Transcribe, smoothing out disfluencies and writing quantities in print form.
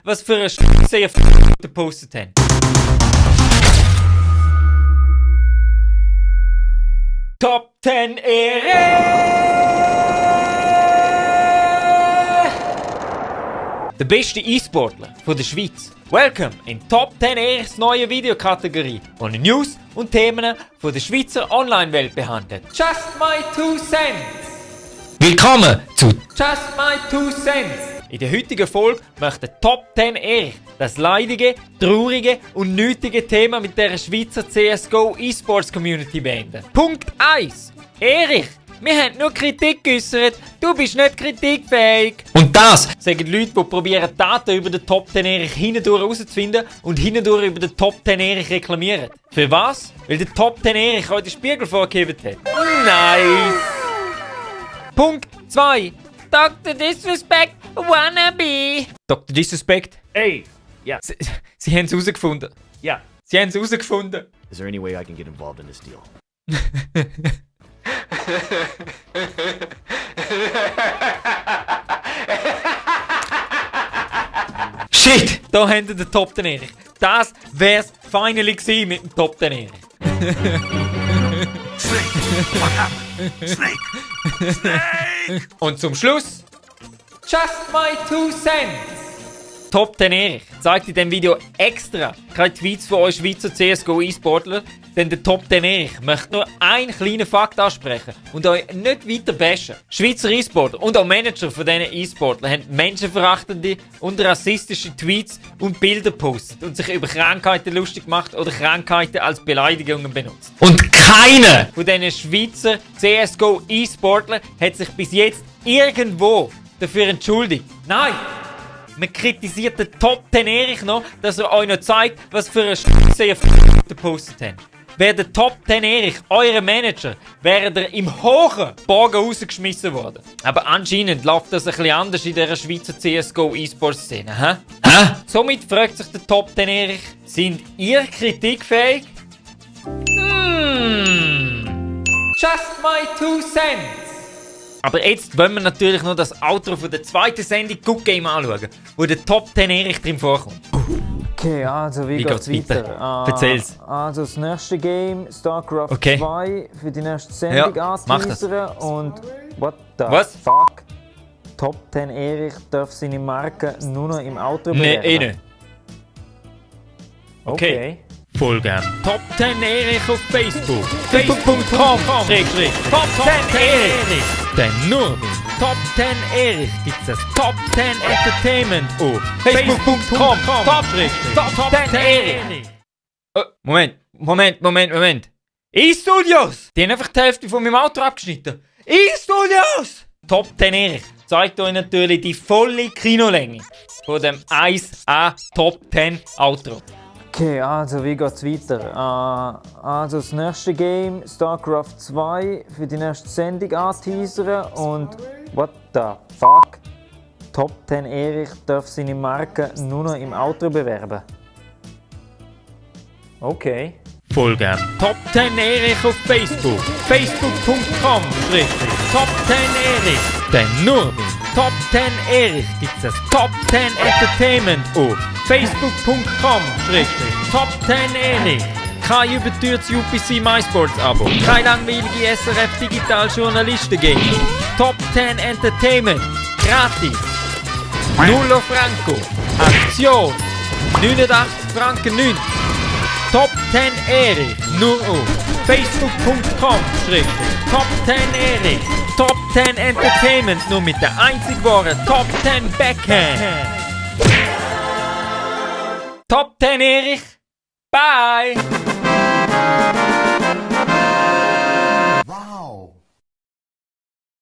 was für eine Scheiße ihr gepostet habt. Top 10 Der beste E-Sportler von der Schweiz. Welcome in Top 10 Ehrs neue Videokategorie, die News und Themen von der Schweizer Online-Welt behandelt. Just my 2 cents! Willkommen zu Just my 2 cents! In der heutigen Folge möchte Top 10 Erich das leidige, traurige und nötige Thema mit der Schweizer CSGO E-Sports Community beenden. Punkt 1. Erich, wir haben nur Kritik geäußert, du bist nicht kritikfähig. Und das sagen Leute, die probieren Daten über den Top 10 Erich hindurch herauszufinden und hindurch über den Top 10 Erich reklamieren. Für was? Weil der Top 10 Erich heute den Spiegel vorgehebt hat. Nice! Punkt 2. Dr. Disrespect wannabe. Dr. Disrespect? Hey! Yeah. Sie haben es herausgefunden. Yeah. Sie haben es herausgefunden. Is there any way I can get involved in this deal? Shit! Da haben wir den Top 10 Erich. Das wär's finally gewesen mit dem Top 10 Erich. Snake! What happened? Snake! Snake! Und zum Schluss Just my 2 cents! Top 10 Erich zeigt in diesem Video extra keine Tweets von euch Schweizer CSGO E-Sportler, denn der Top 10 Erich möchte nur einen kleinen Fakt ansprechen und euch nicht weiter bashen. Schweizer E-Sportler und auch Manager von diesen E-Sportlern haben menschenverachtende und rassistische Tweets und Bilder gepostet und sich über Krankheiten lustig gemacht oder Krankheiten als Beleidigungen benutzt. Und keiner von diesen Schweizer CSGO E-Sportler hat sich bis jetzt irgendwo dafür entschuldigt. Nein! Man kritisiert den Top 10 Erich noch, dass er euch noch zeigt, was für eine Scheiße ihr gepostet habt. Wäre der Top 10 Erich euer Manager, wäre er im hohen Bogen rausgeschmissen worden. Aber anscheinend läuft das ein bisschen anders in dieser Schweizer CSGO E-Sports-Szene, hä? Somit fragt sich der Top 10 Erich, sind ihr kritikfähig? Just my 2 cents! Aber jetzt wollen wir natürlich noch das Outro von der zweiten Sendung Good Game anschauen, wo der Top 10 Erich drin vorkommt. Okay, also wie geht's weiter? Erzähl's. Also das nächste Game, StarCraft Okay. 2, für die nächste Sendung mach das. anteasern und what the Was? fuck? Top 10 Erich darf seine Marke nur noch im Outro Nee, bewerben. nicht. Okay. Folge Top 10 Erich auf Facebook. Facebook.com/Top 10 Erich. Denn nur mit Top 10 Erich gibt es das Top 10 Entertainment auf Facebook.com/Top 10 Erich. Moment. E-Studios! Die haben einfach die Hälfte von meinem Auto abgeschnitten. E-Studios! Top 10 Erich zeigt euch natürlich die volle Kinolänge von dem 1A Top 10 Outro. Okay, also wie geht's weiter? Also das nächste Game, StarCraft 2, für die nächste Sendung anteasern und what the fuck? Top 10 Erich darf seine Marke nur noch im Outro bewerben. Okay. Folge Top 10 Erich auf Facebook. Facebook.com/Top 10 Erich. Denn nur mit Top 10 Erich gibt es das Top 10 Entertainment auf Facebook.com/Top 10 Erich. Kein überteuertes UPC MySports Abo. Kein langweilige SRF Digital Journalisten Game. Top 10 Entertainment. Gratis. 0 Franco. Aktion. 89 Franken 9. Top 10 Erich. Nur auf Facebook.com/Top 10 Erich. Top 10 Entertainment. Nur mit der einzig wahren Top 10 Backhand. Top 10 Erich. Bye.